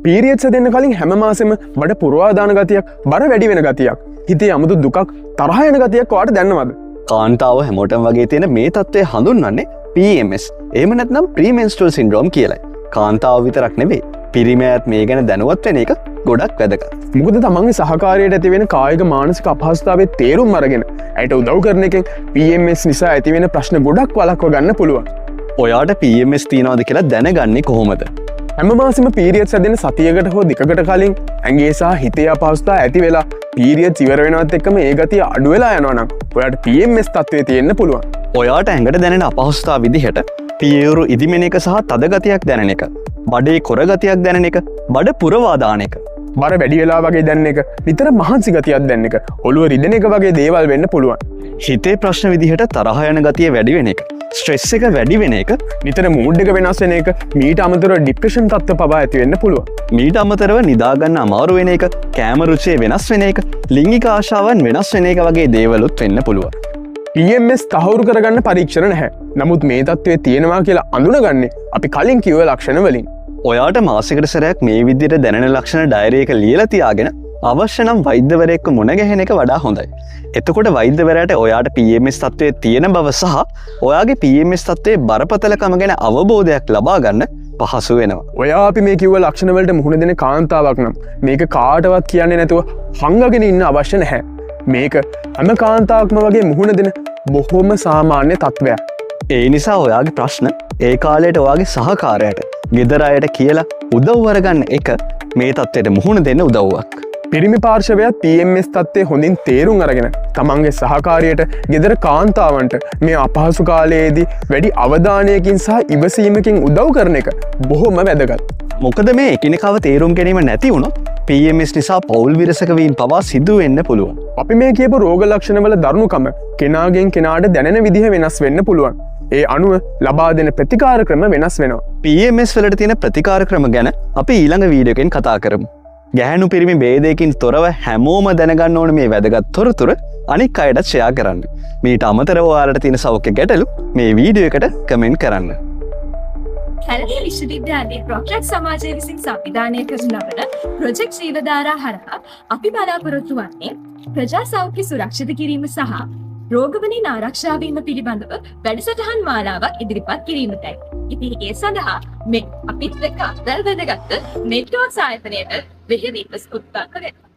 Periods දෙන්න කලින් හැම මාසෙම බඩ පුරවා දාන ගතියක්, බර වැඩි වෙන ගතියක්, හිතේ අමුතු දුකක්, තරහ යන ගතියක් ඔයාට දැනනවද? කාන්තාව හැමෝටම වගේ තියෙන මේ තත්ත්වය හඳුන්වන්නේ PMS. එහෙම නැත්නම් ප්‍රීමෙන්ස්ට්‍රුවල් සින්ඩ්‍රෝම් කියලයි. කාන්තාව විතරක් නෙවෙයි, පිරිමි අයත් මේ ගැන දැනුවත් වෙන එක ගොඩක් වැදගත්. මොකද තමන්ගේ සහකාරියට ඇති වෙන කායික මානසික අපහසුතාවයේ තේරුම් අරගෙන ඇයට උදව් කරන එකෙන් PMS නිසා ඇති වෙන ප්‍රශ්න ගොඩක් වළක්ව ගන්න පුළුවන්. ඔයාට PMS තියනවද කියලා දැනගන්නේ කොහොමද? හැම මාසෙම පීරියඩ්ස් හැදෙන සතියකට හෝ දෙකකට කලින් ඇඟේ සහ හිතේ අපහසුතා ඇති වෙලා පීරියඩ්ස් ඉවර වෙනවත් එක්කම ඒ ගතිය අඩු වෙලා යනවා නම් ඔයාට PMS තත්ත්වය තියෙන්න පුළුවන්. ඔයාට ඇඟට දැනෙන අපහසුතා විදිහට පියවරු ඉදිමෙන එක සහ තද ගතියක් දැනෙන එක, බඩේ කොර ගතියක් දැනෙන එක, බඩ පුරවා දාන එක, බර වැඩි වෙලා වගේ දැනෙන එක, නිතර මහන්සි ගතියක් දැනෙන එක, ඔළුව රිදෙන එක වගේ දේවල් වෙන්න පුළුවන්. හිතේ ප්‍රශ්න විදිහට තරහ යන ගතිය වැඩි වෙන එක, ස්ට්‍රෙස් එක වැඩි වෙන එක, නිතර මූඩ් එක වෙනස් වෙන එක, මීට අමතරව ඩිප්‍රෙෂන් තත්ත්ව පවා ඇති වෙන්න පුළුවන්. මීට අමතරව නිදාගන්න අමාරු වෙන එක, කෑම රුචිය වෙනස් වෙන එක, ලිංගික ආශාවන් වෙනස් වෙන එක වගේ දේවලුත් වෙන්න පුළුවන්. PMS තහවුරු කරගන්න පරීක්ෂණ නැහැ. නමුත් මේ තත්ත්වය තියෙනවා කියලා අඳුනගන්නේ අපි කලින් කිව්ව ලක්ෂණ වලින්. ඔයාට මාසෙකට සැරයක් මේ විදිහට දැනෙන ලක්ෂණ ඩයරි එක ලියලා තියාගෙන අවශ්‍ය නම් වෛද්‍යවරයෙක්ව මුණ ගැහෙන එක වඩා හොඳයි. එතකොට වෛද්‍යවරයාට ඔයාට PMS තත්ත්වයේ තියෙන බව සහ ඔයාගේ PMS තත්ත්වයේ බරපතලකම ගැන අවබෝධයක් ලබා ගන්න පහසු වෙනවා. ඔයා අපි මේ කිව්ව ලක්ෂණ වලට මුහුණ දෙන කාන්තාවක් නම් මේක කාටවත් කියන්නේ නැතුව හංගගෙන ඉන්න අවශ්‍ය නැහැ. මේක හැම කාන්තාවක්ම වගේ මුහුණ දෙන බොහොම සාමාන්‍ය තත්ත්වයක්. ඒ නිසා ඔයාගේ ප්‍රශ්න ඒ කාලයට ඔයාගේ සහකාරයට, ගෙදර අයට කියලා උදව් අරගන්න එක මේ තත්ත්වයට මුහුණ දෙන්න උදව්වක්. පිරිමි පාර්ශවයත් PMS තත්ත්වය හොඳින් තේරුම් අරගෙන තමන්ගේ සහකාරියට, ගෙදර කාන්තාවන්ට මේ අපහසු කාලයේදී වැඩි අවධානයකින් සහ ඉවසීමකින් උදව් කරන එක බොහොම වැදගත්. මොකද මේ එකිනෙකාව තේරුම් ගැනීම නැති වුණොත් PMS නිසා පවුල් විරසක වීම පවා සිදු වෙන්න පුළුවන්. අපි මේ කියපු රෝග ලක්ෂණවල දරුණුකම කෙනාගෙන් කෙනාට දැනෙන විදිහ වෙනස් වෙන්න පුළුවන්. ඒ අනුව ලබා දෙන ප්‍රතිකාර ක්‍රම වෙනස් වෙනවා. PMS වලට තියෙන ප්‍රතිකාර ක්‍රම ගැන අපි ඊළඟ වීඩියෝ එකෙන් කතා කරමු. ගැහැණු පිරිමි භේදයකින් තොරව හැමෝම දැනගන්න ඕන මේ වැදගත් තොරතුර අනික් අයටත් ෂෙයා කරන්න. මීට අමතරව ඔයාලට තියෙන සෞඛ්‍ය ගැටලු මේ වීඩියෝ එකට කමෙන්ට් කරන්න. කැලණිය විශ්වවිද්‍යාලයේ ප්‍රොජෙක්ට් සමාජය විසින් සංවිධානය කරනු ලබන ප්‍රොජෙක්ට් ජීවධාරා හරහා අපි බලාපොරොත්තු වන්නේ ප්‍රජා සෞඛ්‍ය සුරක්ෂිත කිරීම සහ රෝගවලින් ආරක්ෂා වීම පිළිබඳව වැඩසටහන් මාලාවක් ඉදිරිපත් කිරීමටයි. ඉතින් ඒ සඳහා මේ අපිත් එක්ක අත්දැල් බැඳගත්ත නෙට්වර්ක් ආයතනයට බෙහෙවින්ම ස්තුතිවන්ත වෙනවා.